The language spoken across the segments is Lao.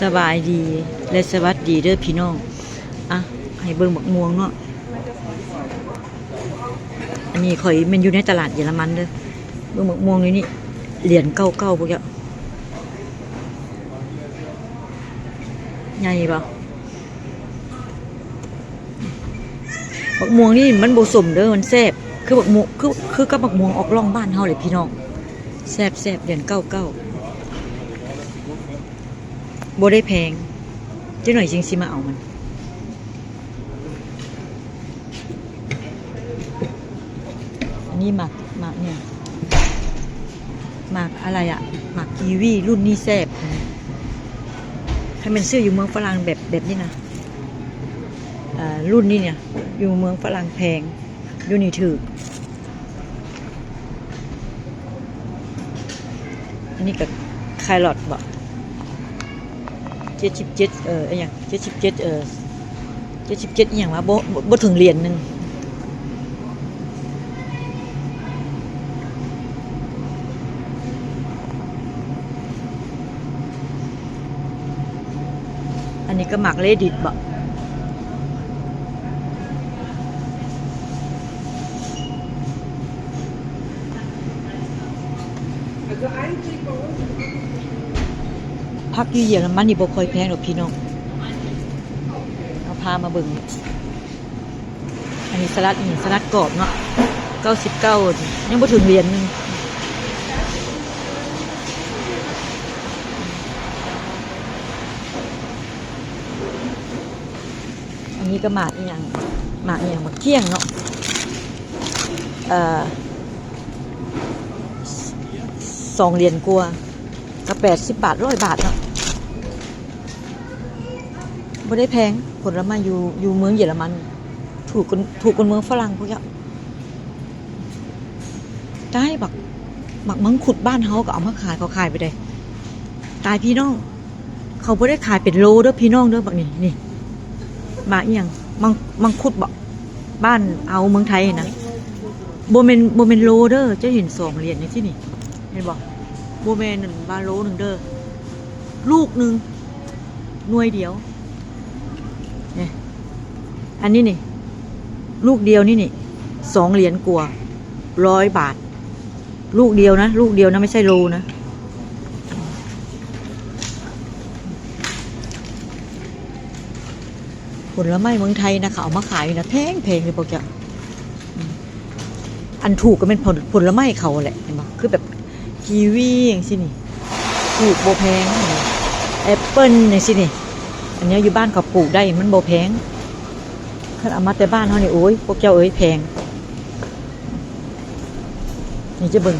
ສະບາຍດີ ແລະ ສະຫວັດດີເດີພີ່ນ້ອງ. ອ່ະ ໃຫ້ເບິ່ງໝາກມ່ວງເນາະ. ອັນນີ້ຂ້ອຍແມ່ນຢູ່ໃນຕະຫຼາດເຢຍລະມັນເດີ. ເບິ່ງໝາກມ່ວງຢູ່ນີ້ ຫຼຽນເກົ້າເກົ້າ ພວກເຈົ້າ ໃຫຍ່ບໍ່? ໝາກມ່ວງນີ້ມັນບໍ່ສົ້ມເດີ ມັນແຊບ ຄືໝາກມ່ວງ ຄື ຄືກັບໝາກມ່ວງອອກລ່ອງບ້ານເຮົາເລີຍພີ່ນ້ອງ. ແຊບໆ ຫຼຽນເກົ້າເກົ້າ ບໍ່ໄດ້ແພງ. ຈັກໜ້ອຍຈຶ່ງຊິມາເອົາມັນ. ອັນນີ້ໝາກ ໝາກຫຍັງ? ໝາກອະໄລອະ? ໝາກກີວີ. ລຸ້ນນີ້ແຊບ. ຄັນແມ່ນຊື້ຢູ່ເມືອງຝຣັ່ງແບບ ແບບນີ້ນະ ເອີ ລຸ້ນນີ້ນະ ຢູ່ເມືອງຝຣັ່ງແພງ ຢູ່ນີ້ຖືກ. ອັນນີ້ກໍແຄຣອດບໍ? ເຈັດສິບເຈັດ ເອີ ອີຫຍັງ ເຈັດສິບເຈັດ ເອີ ເຈັດສິບເຈັດ ອີຫຍັງວະ ບໍ່ ບໍ່ ບໍ່ເຖິງຫຼຽນໜຶ່ງ. ອັນນີ້ກໍໝາກເລດິດບໍ? ຜັກຢູ່ເຢຍລະມັນນີ້ບໍ່ຄ່ອຍແພງດອກພີ່ນ້ອງ. ເອົາພາມາເບິ່ງ. ອັນນີ້ສະຫຼັດ ນີ້ສະຫຼັດກອບເນາະ ເກົ້າສິບເກົ້າ ຍັງບໍ່ເຖິງຫຼຽນໜຶ່ງ. ອັນນີ້ກໍໝາກອີ່ຫຍັງ ໝາກອີ່ຫຍັງ ໝາກກ້ຽງເນາະ ເອີ ສອງຫຼຽນກວ່າ ກໍແປດສິບບາດ ຮ້ອຍບາດເນາະ. ບໍ່ໄດ້ແພງ ຜົນລະໄມ້ຢູ່ ຢູ່ເມືອງເຢຍລະມັນ ຖືກກວ່າ ຖືກກວ່າເມືອງຝຣັ່ງພຸ້ນແຫຼະ. ຕາຍ ບັກ ບັກມັງຄຸດບ້ານເຮົາກໍເອົາມາຂາຍ ເຂົາຂາຍໄປໃດ໋. ຕາຍພີ່ນ້ອງ ເຂົາບໍ່ໄດ້ຂາຍເປັນໂລເດີພີ່ນ້ອງເດີ. ບັກນີ້ ນີ້ ໝາກອີ່ຫຍັງ ມັງ ມັງຄຸດບໍ ບ້ານເຮົາເມືອງໄທຫັ້ນນະ ບໍ່ແມ່ນ ບໍ່ແມ່ນໂລເດີ. ເຈົ້າເຫັນສອງຫຼຽນຈັ່ງຊີ້ນີ້ ເຫັນບໍ່? ບໍ່ແມ່ນວ່າໂລໜຶ່ງເດີ ລູກໜຶ່ງ ໜ່ວຍດຽວ ນີ້ ອັນນີ້ນີ້ ລູກດຽວນີ້ນີ້ ສອງຫຼຽນກວ່າ ຮ້ອຍບາດ. ລູກດຽວນະ ລູກດຽວນະ ໄມ່ໃຊ່ໂລນະ. ຜົນລະໄມ້ເມືອງໄທນະ ເຂົາເອົາມາຂາຍນີ້ນະ ແພງໆ ເລີຍພວກເຈົ້າ. ອັນຖືກກໍແມ່ນຜົນ ຜົນລະໄມ້ເຂົາແຫຼະ ເຫັນບໍ່? ຄືແບບ ກີວີຈັ່ງຊີ້ນີ້ ຖືກບໍ່ແພງ. ແອັບເປິ້ນຈັ່ງຊີ້ນີ້ ອັນນີ້ຢູ່ບ້ານເຂົາປູກໄດ້ ມັນບໍ່ແພງ. ຄັນເອົາມາແຕ່ບ້ານເຮົານີ້ ໂອ້ຍ ພວກເຈົ້າເອີຍ ແພງ. ນີ້ຈະເບິ່ງ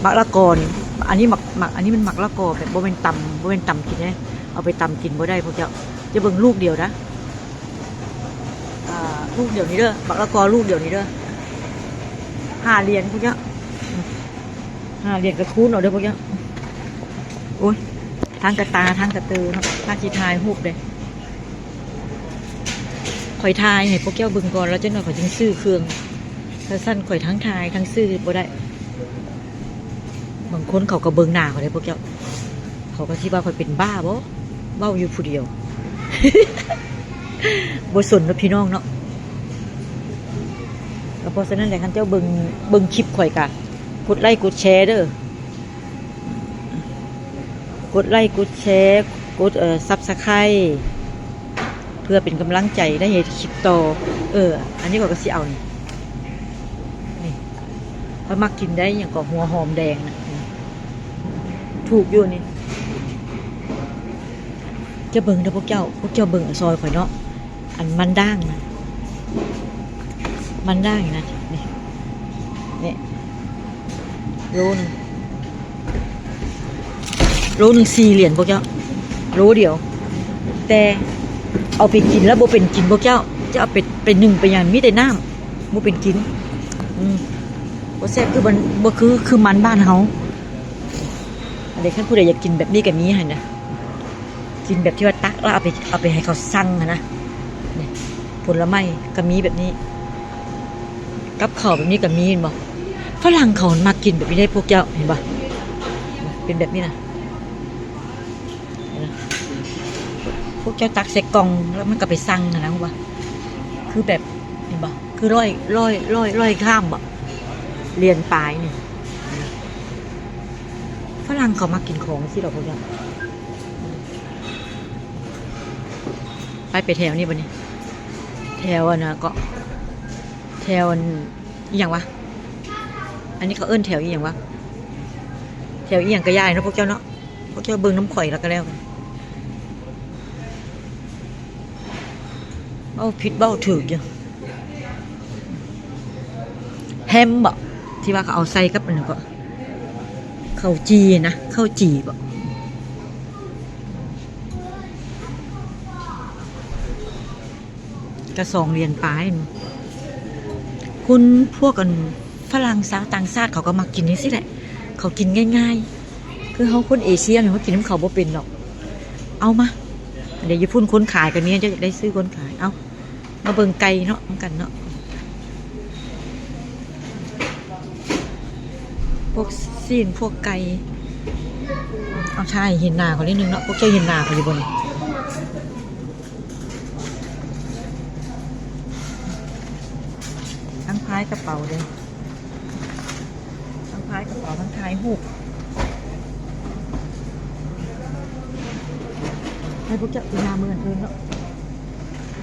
ໝາກລະກອນີ້ ອັນນີ້ໝາກ ໝາກ ອັນນີ້ມັນໝາກລະກອແບບບໍ່ແມ່ນຕຳ ບໍ່ແມ່ນຕຳກິນເດ້ ເອົາໄປຕຳກິນບໍ່ໄດ້ພວກເຈົ້າ. ຈະເບິ່ງລູກດຽວນະ ອ່າ ລູກດຽວນີ້ເດີ ໝາກລະກອລູກດຽວນີ້ເດີ ຫ້າຫຼຽນພວກເຈົ້າ ຫ້າຫຼຽນກໍຄູນເອົາເດີພວກເຈົ້າ. ໂອ້ຍ ທັງກະຕາ ທັງກະເຕີເນາະ ພາຊິຖ່າຍຮູບເດ້. ຂ້ອຍຖ່າຍໃຫ້ພວກເຈົ້າເບິ່ງກ່ອນ ແລ້ວຈັກໜ່ອຍຂ້ອຍຈຶ່ງຊື້ເຄື່ອງ. ຖ້າຊັ້ນຂ້ອຍທັງຖ່າຍທັງຊື້ບໍ່ໄດ້. ບາງຄົນເຂົາກໍເບິ່ງໜ້າຂ້ອຍເດ້ພວກເຈົ້າ ເຂົາກໍຊິວ່າຂ້ອຍເປັນບ້າບໍ ເວົ້າຢູ່ຜູ້ດຽວ ບໍ່ສົນເນາະພີ່ນ້ອງເນາະ. ກໍເພາະສະນັ້ນແຫຼະ ຄັນເຈົ້າເບິ່ງ ເບິ່ງຄລິບຂ້ອຍກະກົດໄລ້ກົດແຊເດີ ກົດໄລ້ກົດແຊ ກົດ ເອີ ຊັບສະໄຄຣບ໌ ເພື່ອເປັນກຳລັງໃຈໄດ້ເຮັດຄລິບຕໍ່. ເອີ ອັນນີ້ຂ້ອຍກໍຊິເອົານີ້ ນີ້ ຂ້ອຍມັກກິນໄດ້ຫຍັງກໍຫົວຫອມແດງນະ ນີ້ ຖືກຢູ່ນີ້. ຈະເບິ່ງເດີພວກເຈົ້າ ພວກເຈົ້າເບິ່ງຊ່ອຍຂ້ອຍເນາະ. ອັນມັນດ້າງນະ ມັນດ້າງນະ ນີ້ ນີ້ ໂລໜຶ່ງ ໂລໜຶ່ງສີ່ຫຼຽນພວກເຈົ້າ ໂລດຽວ. ແຕ່ເອົາໄປກິນແລ້ວບໍ່ເປັນກິນພວກເຈົ້າ ຈະເອົາໄປ ໄປໜຶ້ງໄປຫຍັງ ມີແຕ່ນ້ຳ ບໍ່ເປັນກິນ. ອືມ ບໍ່ແຊບ ຄືມັນ ບໍ່ຄື ຄືມັນບ້ານເຮົາ. ອັນນີ້ ຄັນຜູ້ໃດຢາກກິນແບບນີ້ກໍມີຫັ້ນນະ ກິນແບບທີ່ວ່າຕັກແລ້ວເອົາໄປ ເອົາໄປໃຫ້ເຂົາສັ່ງຫັ້ນນະ. ນີ້ ຜົນລະໄມ້ກໍມີແບບນີ້ ກັບເຂົ້າແບບນີ້ກໍມີ ເຫັນບໍ່? ຝຣັ່ງເຂົາມັກກິນແບບນີ້ເດ້ພວກເຈົ້າ ເຫັນບໍ່? ເປັນແບບນີ້ນະ ເຫັນນະ. ພວກເຈົ້າຕັກໃສ່ກ່ອງ ແລ້ວມັນກໍໄປຊັ່ງຫັ້ນນະ ຮູ້ບໍ່? ຄືແບບ ເຫັນບໍ່? ຄືຮ້ອຍ ຮ້ອຍ ຮ້ອຍ ຮ້ອຍກຣາມບໍ? ຫຼຽນປາຍນີ້. ຝຣັ່ງເຂົາມັກກິນຂອງຊີ້ດອກພວກເຈົ້າ. ໄປ ໄປແຖວນີ້ບັດນີ້ ແຖວອັນນະ ເກາະ ແຖວອັນ ອີ່ຫຍັງວະ? ອັນນີ້ເຂົາເອີ້ນແຖວອີ່ຫຍັງວະ? ແຖວອີ່ຫຍັງກະຢ່າເນາະພວກເຈົ້າເນາະ. ພວກເຈົ້າເບິ່ງນຳຂ້ອຍລະກະແລ້ວກັນ. ເວົ້າຜິດເວົ້າຖືກຢູ່. ແຮມບໍ? ທີ່ວ່າເຂົາເອົາໃສ່ກັບອັນນັ້ນເກາະ ເຂົ້າຈີ່ນະ ເຂົ້າຈີ່ບໍ? ກະສອງຫຼຽນປາຍ. ຄົນພວກອັນຝຣັ່ງຊາວຕ່າງຊາດເຂົາກໍມັກກິນຈັ່ງຊີ້ແຫຼະ ເຂົາກິນງ່າຍໆ. ຄືເຮົາຄົນເອເຊຍນີ້ ເຮົາກິນນຳເຂົາບໍ່ເປັນດອກ. ເອົາມາ ດຽວຢູ່ພຸ້ນຄົນຂາຍກໍມີ ເຈົ້າຢາກໄດ້ຊື້ຄົນຂາຍ. ເອົາ ມາເບິ່ງໄກ່ເນາະ ນຳກັນເນາະ ພວກຊີ້ນ ພວກໄກ່. ເອົາ ຖ່າຍເຫັນໜ້າເຂົານິດໜຶ່ງເນາະ. ພວກເຈົ້າເຫັນໜ້າເຂົາຢູ່ບໍ່ນີ້? ທັງພາຍກະເປົາເດ້ ທັງພາຍກະເປົາ ທັງຖ່າຍຮູບ. ໃຫ້ພວກເຈົ້າກິນໜ້າເມືອງອື່ນເນາະ.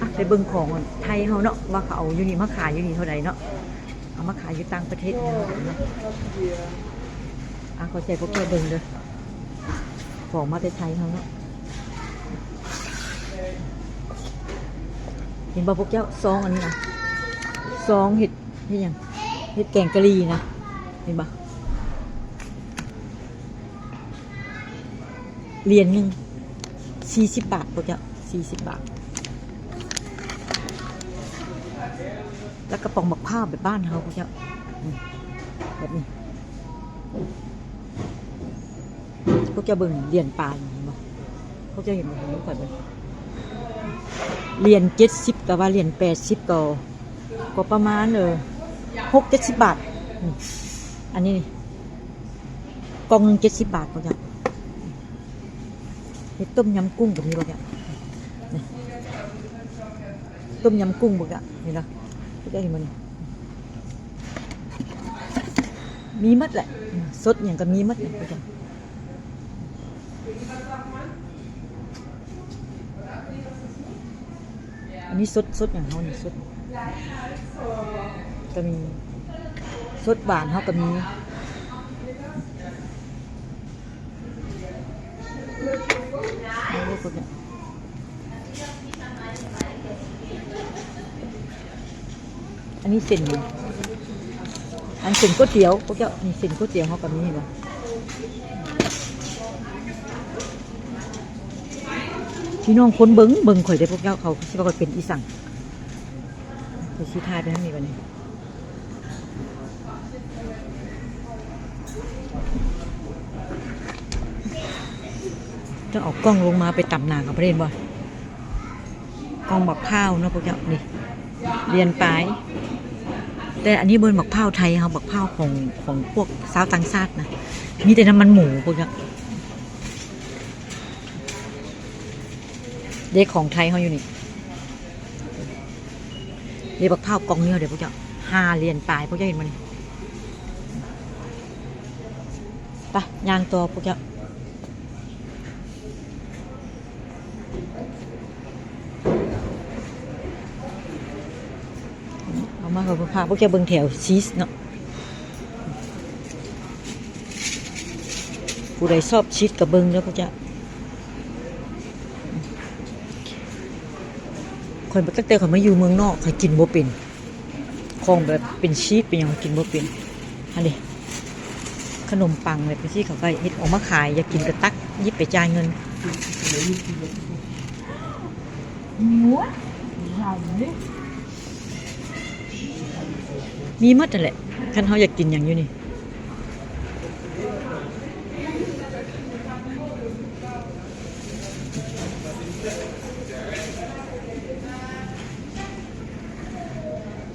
ອ່ະ ໄປເບິ່ງຂອງໄທເຮົາເນາະ ວ່າເຂົາເອົາຢູ່ນີ້ມາຂາຍຢູ່ນີ້ເທົ່າໃດເນາະ. ເອົາມາຂາຍຢູ່ຕ່າງປະເທດເນາະ. ອ່ະ ຂໍໃຫ້ພວກເຈົ້າເບິ່ງເດີ ຂອງມາແຕ່ໄທເຮົາເນາະ. ເຫັນບໍ່ພວກເຈົ້າ ຊອງອັນນີ້ນະ ຊອງເຮັດ ເຮັດຫຍັງ? ເຮັດແກງກະຫຼີ່ນະ ເຫັນບໍ່? ຫຼຽນໜຶ່ງສີ່ສິບບາດ ພວກເຈົ້າ ສີ່ສິບບາດ. ແລ້ວກະປ໋ອງບັກພ້າວແບບບ້ານເຮົາ ພວກເຈົ້າ ອືມ ແບບນີ້. ພວກເຈົ້າເບິ່ງຫຼຽນປາຍ ເຫັນບໍ່? ພວກເຈົ້າເຫັນບໍ່? ເຫັນນຳຂ້ອຍເບິ່ງ ຫຼຽນເຈັດສິບກໍວ່າ ຫຼຽນແປດສິບກໍ ກໍປະມານ ເອີ ຫົກເຈັດສິບບາດ. ອືມ ອັນນີ້ນີ້ ກ່ອງໜຶ່ງເຈັດສິບບາດ ພວກເຈົ້າ. ເຮັດຕົ້ມຍຳກຸ້ງກໍມີ ພວກເຈົ້າ. ນີ້ ຕົ້ມຍຳກຸ້ງ ພວກເຈົ້າ ເຫັນບໍ່? ພວກເຈົ້າເຫັນບໍ່ນີ້? ມີໝົດແຫຼະ ສົດຫຍັງກໍມີໝົດ ພວກເຈົ້າ. ອັນນີ້ສົດ ສົດຫຍັງເຮົານີ້ ສົດກໍມີ ສົດຫວານເຮົາກໍມີ. ອັນນີ້ເສັ້ນຫຍັງ? ອັນເສັ້ນກ໋ວຍຕຽວ ພວກເຈົ້າ ນີ້ເສັ້ນກ໋ວຍຕຽວເຮົາກໍມີ ເຫັນບໍ່? ພີ່ນ້ອງຄົນເບິ່ງ ເບິ່ງຂ້ອຍເດ້ພວກເຈົ້າ ເຂົາຊິວ່າຂ້ອຍເປັນອີ່ສັງ. ຂ້ອຍຊິຖ່າຍໄປທາງນີ້ບັດນີ້. ຕ້ອງເອົາກ້ອງລົງມາໄປຕຳໜ້າເຂົາ ເຫັນບໍ່? ກ້ອງບັກພ້າວເນາະພວກເຈົ້າ ນີ້ ຫຼຽນປາຍ. ແຕ່ອັນນີ້ບໍ່ແມ່ນບັກພ້າວໄທເຮົາ ບັກພ້າວຂອງ ຂອງພວກຊາວຕ່າງຊາດນະ ມີແຕ່ນ້ຳມັນໝູພວກເຈົ້າ. ເດ້ ຂອງໄທເຮົາຢູ່ນີ້ ເດ້ ບັກພ້າວກ່ອງນີ້ເດ້ພວກເຈົ້າ ຫ້າຫຼຽນປາຍ ພວກເຈົ້າເຫັນບໍ່ນີ້? ໄປ ຍ່າງຕໍ່ພວກເຈົ້າ. ເອົາມາ ເຂົາພາພວກເຈົ້າເບິ່ງແຖວຊີສເນາະ ຜູ້ໃດຊອບຊີສກໍເບິ່ງເດີພວກເຈົ້າ. ຂ້ອຍ ຕັ້ງແຕ່ຂ້ອຍມາຢູ່ເມືອງນອກ ຂ້ອຍກິນບໍ່ເປັນ ຂອງແບບເປັນຊີສເປັນຫຍັງ ຂ້ອຍກິນບໍ່ເປັນ. ຫັ້ນເດ້ ຂະໜົມປັງແບບນີ້ ເຂົາກໍເຮັດອອກມາຂາຍ ຢາກກິນກໍຕັກ ຫຍິບໄປຈ່າຍເງິນ. ມີໝົດຫັ້ນແຫຼະ ຄັນເຮົາຢາກກິນຫຍັງຢູ່ນີ້.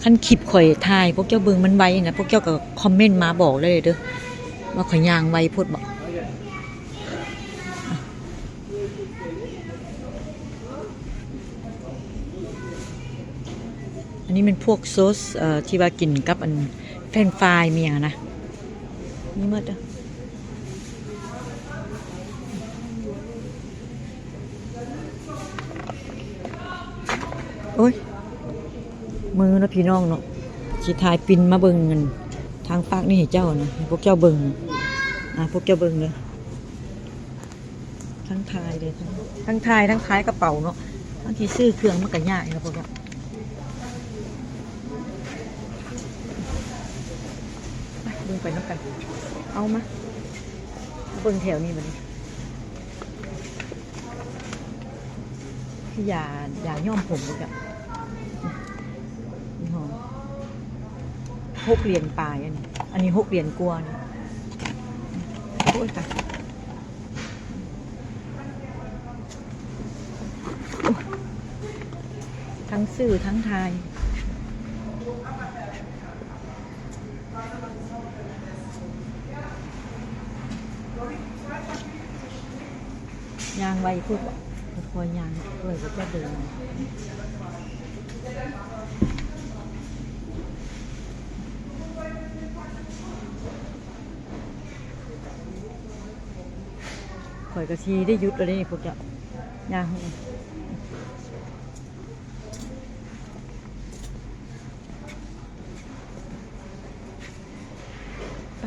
ຄັນຄລິບຂ້ອຍຖ່າຍພວກເຈົ້າເບິ່ງມັນໄວນະ ພວກເຈົ້າກໍຄອມເມັນມາບອກໄດ້ເດີ ວ່າຂ້ອຍຍ່າງໄວໂພດບໍ. ອັນນີ້ແມ່ນພວກຊອສ ເອີ ທີ່ວ່າກິນກັບອັນເຟຣນຟາຍມີຫຍັງນະ ມີໝົດ. ໂອ້ຍ ມືເນາະພີ່ນ້ອງເນາະ ຊິຖ່າຍປິ່ນມາເບິ່ງອັນທາງຟາກນີ້ໃຫ້ເຈົ້ານະ ໃຫ້ພວກເຈົ້າເບິ່ງນະ ອ່າ ພວກເຈົ້າເບິ່ງເດີ. ທັງຖ່າຍເດ້ ທັງ ທັງຖ່າຍ ທັງຂາຍກະເປົາເນາະ ບາງທີຊື້ເຄື່ອງມັນກະຍາກນະພວກເຈົ້າ. ໄປ ເບິ່ງໄປນຳກັນ ເອົາມາ ເບິ່ງແຖວນີ້ບັດນີ້ ຄືຢາ ຢາຍ້ອມຜົມພວກເຈົ້າ ນີ້ ຫົກຫຼຽນປາຍ ອັນນີ້ ອັນນີ້ຫົກຫຼຽນກວ່ານີ້ ໂອ້ຍ ຕາຍ. ໂອ້ ທັງຊື້ທັງຖ່າຍ ຍ່າງໄວໂພດບໍ່ ຄ່ອຍຍ່າງ ເພື່ອຈະເດີນ. ຂ້ອຍກະຊິໄດ້ຢຸດແລ້ວເດ້ພວກເຈົ້າ ຍ່າງ ໄປ.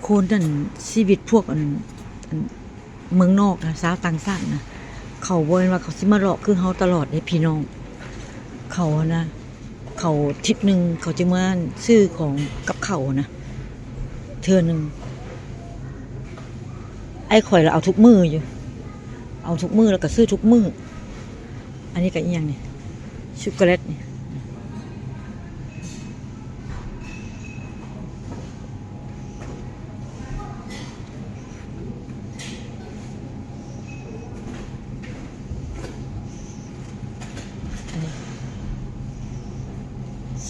ຄົນນັ້ນ ຊີວິດພວກອັນ ອັນເມືອງນອກນະ ຊາວຕ່າງຊາດນະ ເຂົາບໍ່ແມ່ນວ່າເຂົາຊິມາຫຼອກຄືເຮົາຕະຫຼອດເດ້ພີ່ນ້ອງ. ເຂົາຫັ້ນນະ ເຂົາທິດໜຶ່ງເຂົາຈະມາຊື້ຂອງກັບເຂົານະ ເທື່ອໜຶ່ງ. ອ້າຍຂ້ອຍລະເອົາທຸກມື້ຢູ່ ເອົາທຸກມື້ ແລ້ວກະຊື້ທຸກມື້. ອັນນີ້ກະອີ່ຫຍັງນີ້ ຊັອກໂກແລັດນີ້ ອັນນີ້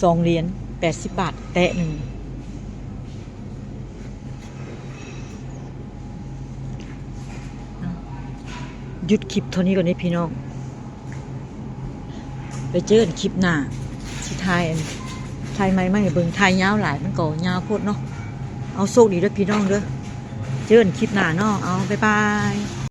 ສອງຫຼຽນ ແປດສິບບາດແຕະໜຶ່ງ. ຢຸດຄລິບເທົ່ານີ້ກ່ອນເດ້ພີ່ນ້ອງ ໄປເຈີກັນຄລິບໜ້າ ຊິຖ່າຍອັນ ຖ່າຍໃໝ່ມາໃຫ້ເບິ່ງ ຖ່າຍຍາວຫຼາຍມັນກໍຍາວໂພດເນາະ. ເອົາ ໂຊກດີເດີພີ່ນ້ອງເດີ ເຈີກັນຄລິບໜ້າເນາະ ເອົາ ບາຍບາຍ.